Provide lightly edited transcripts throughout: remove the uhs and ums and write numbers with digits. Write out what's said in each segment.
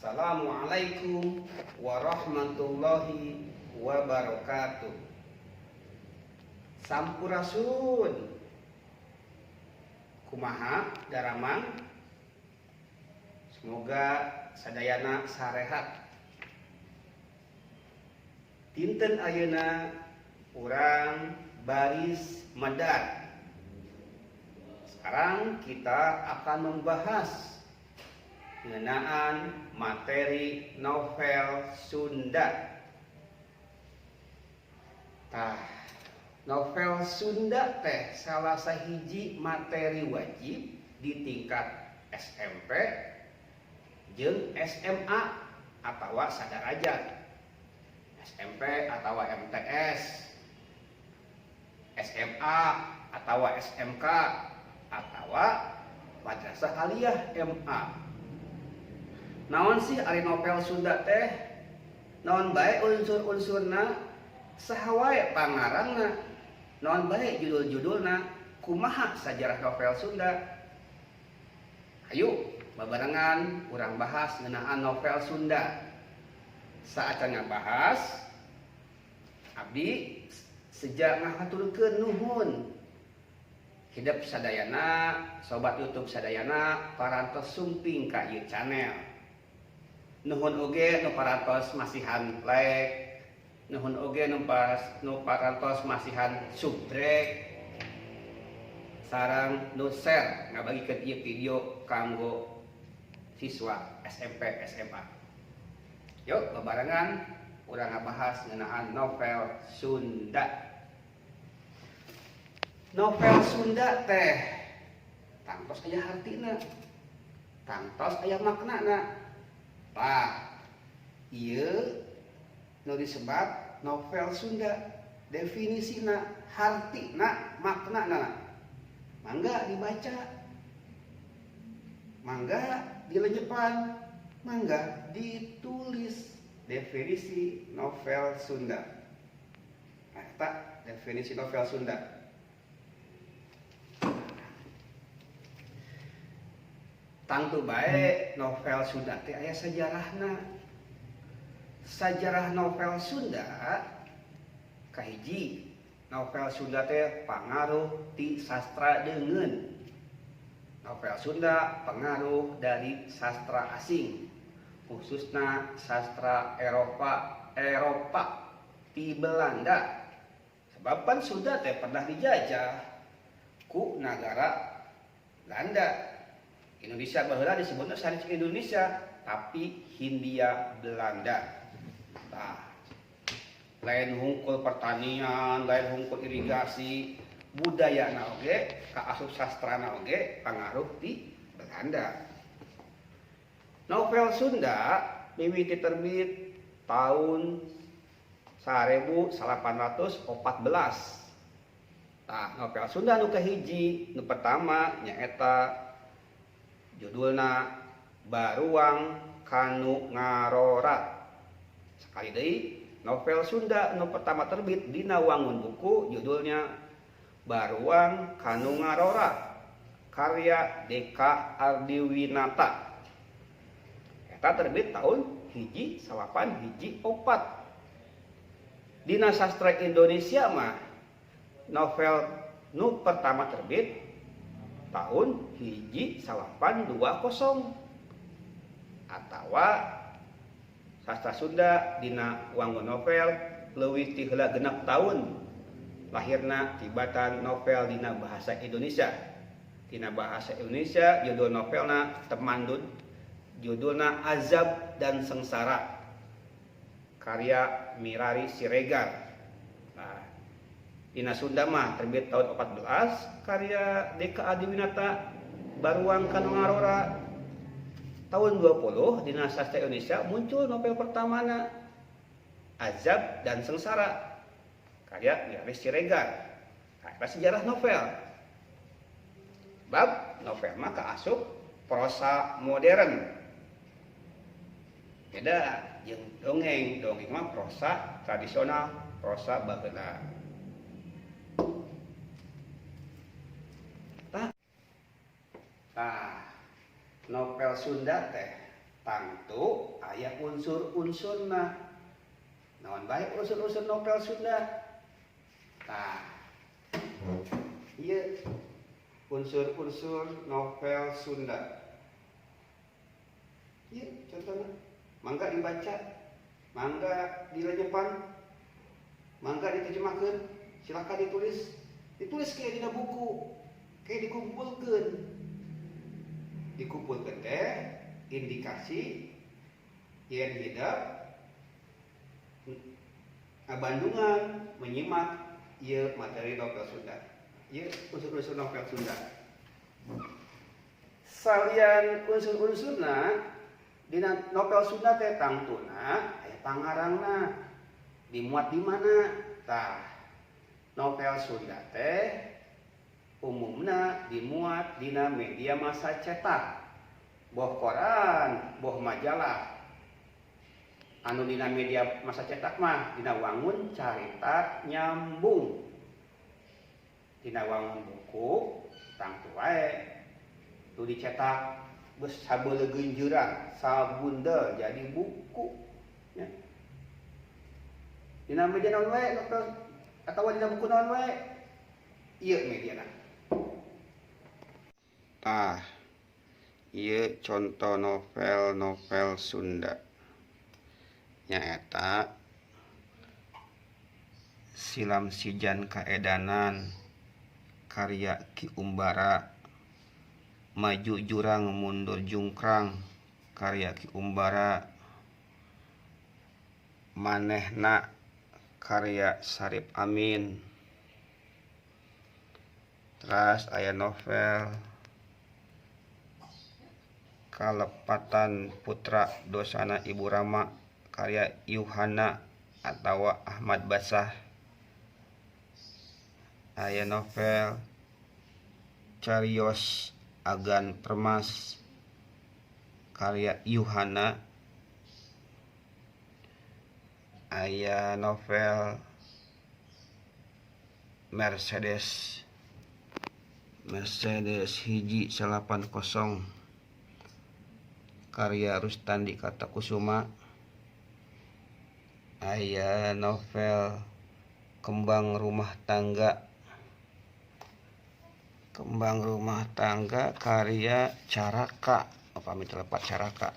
Assalamualaikum warahmatullahi wabarakatuh. Sampurasun. Kumaha daramang? Semoga sadayana sarehat. Dinten ayeuna urang baris medar. Sekarang kita akan membahas ngeunaan materi novel Sunda. Tah, novel Sunda teh salah sahiji materi wajib di tingkat SMP jeung SMA atau sadarajat. SMP atau MTS, SMA atau SMK atau Madrasah Aliyah MA. Naon sih ari novel Sunda teh? Naon bae unsur-unsurna? Saha wae pangarangna? Naon bae judul-judulna? Kumaha sajarah novel Sunda? Ayo babarengan urang bahas ngeunaan novel Sunda. Saacan ngabahas, abdi seja ngahaturkeun nuhun hidep sadayana, sobat YouTube sadayana parantos sumping ka ieu channel. Nuhun oge nu parantos masihan like, nuhun oge nu parantos masihan subscribe sareng nu share ngabagikeun ieu video kanggo siswa SMP SMA. Yuk, babarengan urang ngabahas ngeunaan novel Sunda. Novel Sunda teh tangtos aya hartina, tangtos aya maknana. Tah, ieu nu disebat novel Sunda, definisina, hartina, maknana. Mangga dibaca, mangga dilenyepan, mangga ditulis definisi novel Sunda. Nah, eta definisi novel Sunda. Tangtu bae novel Sunda teh aya sajarahna. Sajarah novel Sunda kahiji, novel Sunda teh pangaruh ti sastra deungeun. Novel Sunda pengaruh dari sastra asing, khususna sastra Eropa ti Belanda. Sebab pan Sunda teh pernah dijajah ku nagara Belanda. Indonesia baheula disebutna sanes Indonesia, tapi Hindia Belanda. Tah, lain hungkul pertanian, lain hungkul irigasi, budayana oge, kaasup sastrana oge pangaruh ti Belanda. Novel Sunda mimiti terbit tahun 1814. Tah, novel Sunda nu kahiji, nu pertama nyaeta judulna Baruang Kanu Ngarora. Sekali deui, novel Sunda nu pertama terbit dina wangun buku judulnya Baruang Kanu Ngarora karya Deka Ardiwinata. Eta terbit tahun 1914. Dina sastra Indonesia mah novel nu pertama terbit tahun 1820 atawa sastra Sunda dina wangun novel leuwih ti heula 6 tahun lahirna tibatan novel dina bahasa Indonesia. Dina bahasa Indonesia judul novelna Temandun, judulna Azab dan Sengsara karya Mirari Siregar. Nah, dina Sunda mah terbit tahun 14 karya Deka Adiwinata Baruang Kanu Ngarora. Tahun 20 dina sastra Indonesia muncul novel pertamana Azab dan Sengsara karya Mirari Siregar. Nah, eta sejarah novel. Bab novel mah kaasup prosa modern. Beda jeung dongeng, dongeng mah prosa tradisional, prosa baheula. Tah, novel Sunda teh Tangtu aya unsur-unsurna. Naon bae unsur-unsur novel Sunda? Tah, ieu unsur-unsur novel Sunda. Ieu contohna. Mangga dibaca, mangga dilenyepan, mangga diterjemahkeun, silakan ditulis. Ditulis kayak dina buku, kayak dikumpulkeun. Dikumpulkeun teh indikasi yen hidep ngabandungan menyimak ieu materi novel Sunda. Ieu unsur-unsur novel Sunda. Salian unsur-unsurna dina novel Sunda teh tangtuna aya pangarangna. Dimuat di mana? Tah, novel Sunda teh umumna dimuat dina media massa cetak, boh koran, boh majalah. Anu dina media massa cetak mah dina wangun carita nyambung. Dina wangun buku tangtu wae nu dicetak geus sabeulegeunjeuran, sabundel jadi buku nya. Dina media naon wae novel atawa dina buku naon wae ieu mediana. Tah, ieu conto novel-novel Sunda. Nyaeta Silam Sijan Kaedanan karya Ki Umbara, Maju Jurang Mundur Jungkrang karya Ki Umbara, Manehna karya Sarip Amin. Teras aya novel Kalepatan Putra Dosana Ibu Rama karya Yuhana atawa Ahmad Basah. Aya novel Carios Agan Permas karya Yuhana. Aya novel Mercedes Mercedes 190 karya Rustandi Kartakusuma. Aya novel Kembang Rumah Tangga Kembang Rumah Tangga karya Caraka, upami telepat Caraka.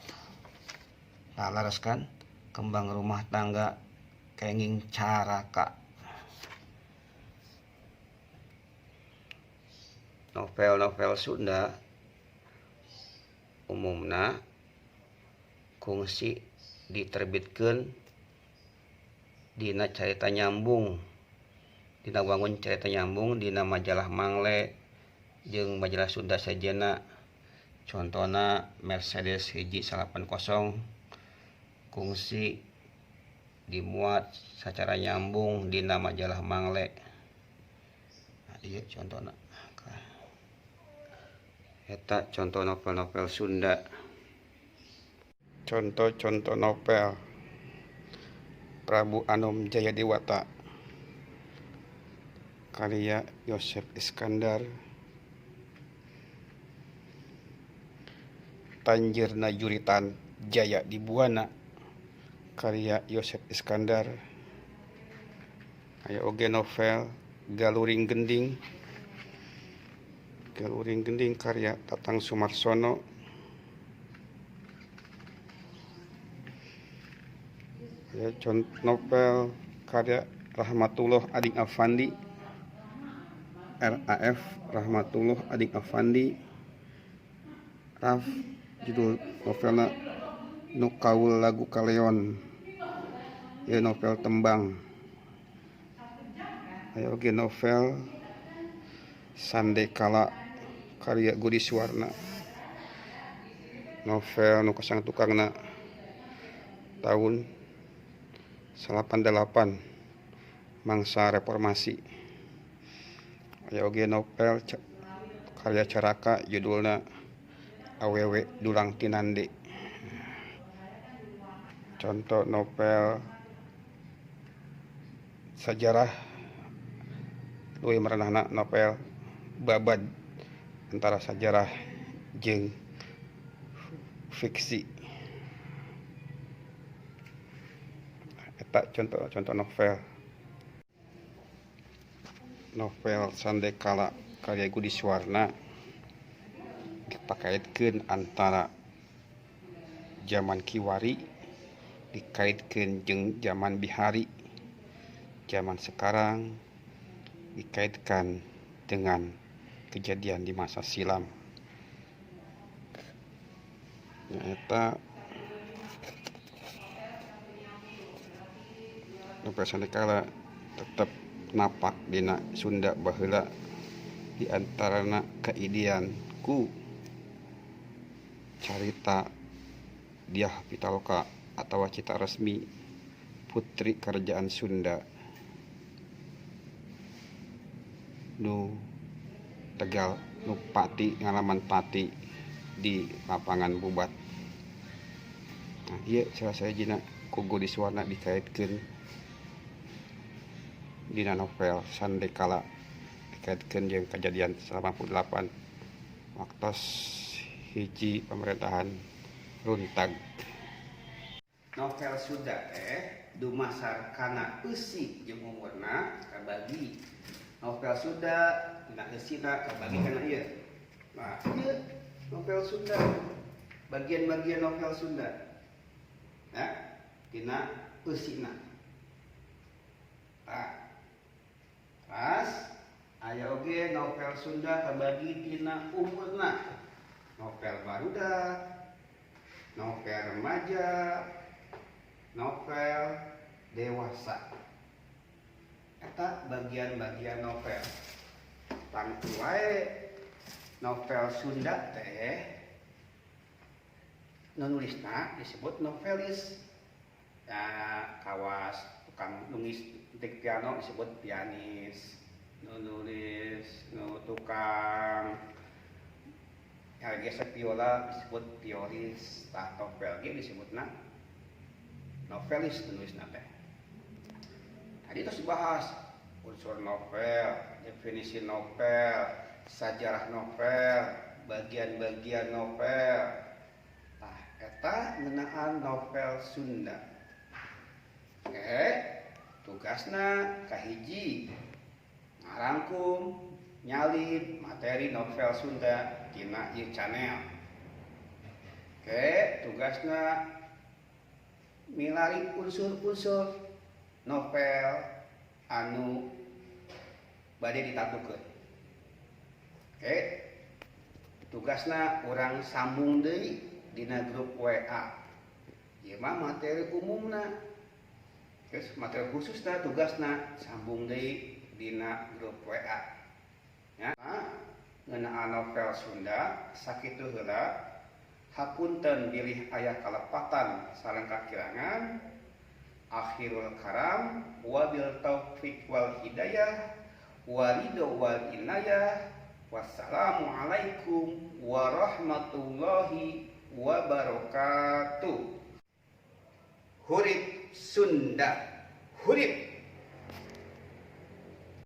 Nah, leres kan? Kembang Rumah Tangga kenging Caraka. Novel-novel Sunda umumna kungsi diterbitkeun dina carita nyambung, dina wangun carita nyambung dina majalah Mangle jeung majalah Sunda sejenna. Contona Mercedes 190 kungsi dimuat secara nyambung dina majalah Mangle. Nah, ieu contona. Eta contoh novel-novel Sunda. Contoh-contoh novel Prabu Anom Jayadewata karya Yosef Iskandar, Tanjirna Juritan Jaya Dibuana karya Yosef Iskandar. Aya oge novel Galuring Gending, Galuring Gending karya Tatang Sumarsono. Aya novel karya Rahmatullah Ading Afandi, RAF Rahmatullah Ading Afandi, RAF, judul novelna Nu Kaul Lagu Kaleon, ieu novel tembang. Aya oge novel Sandekala karya Gudi Suwarna, novel nu kasang tukangna tahun 88 mangsa reformasi. Aya oge novel karya Caraka judulna Awewe Dulang Tinande. Contoh novel sejarah leuwih merenahna novel babad antara sejarah jeung fiksi. Eta contoh-contoh novel. Novel Sandekala karya Gudi Suwarna dipakaitkeun antara zaman kiwari dikaitkeun jeung zaman bihari, zaman sekarang dikaitkan dengan kejadian di masa silam. Nyaeta novel Sandekala tetep napak dina Sunda baheula, di antarana kaidian ku carita Dyah Pitaloka atawa Citaresmi, putri Kerajaan Sunda nu Tegal nu pati ngalaman pati di lapangan Bubat. Nah, ieu salah sahijina ku Gudi Suwarna dikaitkeun dina novel Sandekala, dikaitkeun jeung kejadian 88 waktos hiji pemerintahan runtag. Novel Sunda teh dumasar kana eusi jeung umurna kabagi. Novel Sunda dina eusina kabagi kana ieu. Nah, ieu novel Sunda, bagian-bagian novel Sunda. Ya, dina eusina. Nah, pas aya oge novel Sunda kabagi tina umurna. Novel barudak, novel remaja, novel dewasa. Eta bagian-bagian novel. Tangtu wae novel Sunda teh nu nulisna disebut novelis. Ya, kawas tukang nulis tik piano disebut pianis. Nu nulis nu tukang gesek biola disebut violis. Tah, novel ge disebutna novelis nulisna teh. Tadi terus dibahas unsur novel, definisi novel, sejarah novel, bagian-bagian novel. Tah, eta ngeunaan novel Sunda. Oke, tugasna kahiji ngarangkum nyalin materi novel Sunda dina ieu channel. Oke, tugasna milari unsur-unsur novel anu bade ditatukeun. Oke, tugasna urang sambung deui dina grup WA. Ieu mah materi umumna. Terus materi khususna tugasna sambung deui dina grup WA. Ya, ngeunaan novel Sunda sakitu heula. Hapunten bilih aya kalepatan sareng kakirangan. Akhirul karam wabil taufik wal hidayah waridho wal inayah. Wassalamualaikum warahmatullahi wabarakatuh. Hurip Sunda, hurip.